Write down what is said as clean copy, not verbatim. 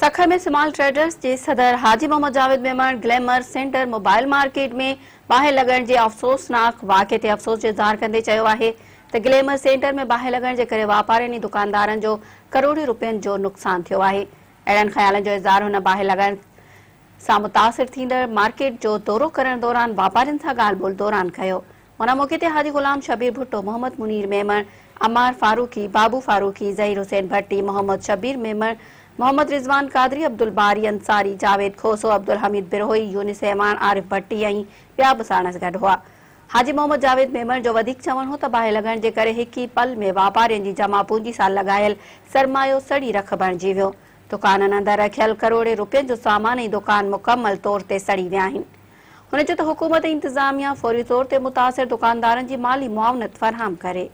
Sukkur ۾ small traders جي صدر Haji Muhammad Javed Memon Glamour Centre mobile market ۾ باهه لڳڻ جي افسوسناڪ واقعي تي افسوس جو اظهار ڪندي چيو آهي ته گليمر سينٽر ۾ باهه لڳڻ جي ڪري واپارين ۽ دڪاندارن جو ڪروڙين روپين جو نقصان ٿيو آهي. اهڙن خيالن جو اظهار هن باهه لڳڻ سان متاثر ٿيندڙ مارڪيٽ جو دورو ڪرڻ دوران واپارين سان ڳالهه ٻولهه دوران ڪيو. ان موقعي تي حاجي غلام شبير ڀٽو، محمد منير ميمڻ، عمار فاروقي، بابو فاروقي، ظهير حسين ڀٽي، محمد شبير ميمڻ، محمد رضوان قادري، عبدالباري انصاري، جاويد کوسو، عبدالحميد بروهي، يونس اعواڻ، عارف ڀٽي ۽ ٻيا به ساڻس گڏ هئا. حاجي محمد جاويد ميمڻ جو وڌيڪ چوڻ هو ته باهه لڳڻ جي ڪري هڪ ئي پل ۾ واپارين جي جمع پونجي سان لڳايل سرمايو سڙي رک بڻجي ويو. دڪانن اندر رکيل ڪروڙين روپين جو سامان ۽ دڪان مڪمل طور تي سڙي ويا آهن. هن چيو ته حڪومت ۽ انتظاميا فوري طور تي متاثر دڪاندارن جي مالي معاونت فراهم ڪري.